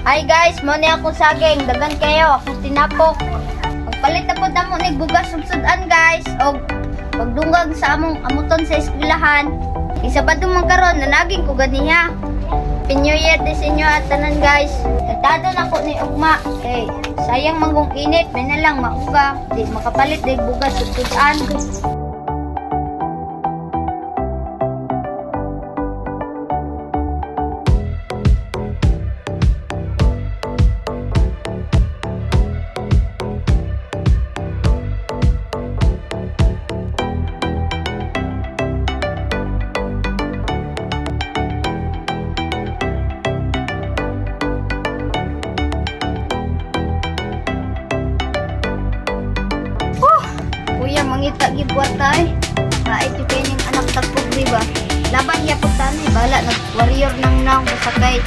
Hi guys, mo ni akong saging, dagan kayo, akong tinapok. Pagpalit na pud namo ni bugas ug sudan, guys, og pagdungag sa among amuton sa eskwelahan. Isabado man karon nanaging ko ganiha. Happy New Year din sa inyo at tanan, guys. Tadtadon nako ni ugma. Eh, sayang manggong init, may na lang mauga. Di makapalit dig bugas ug sudan. Kuya, mangita gibuhat tay. Kait yung kaning anak tagpog ba? Laban niya po tanay. Bala, nag-warrior nang nang basta kay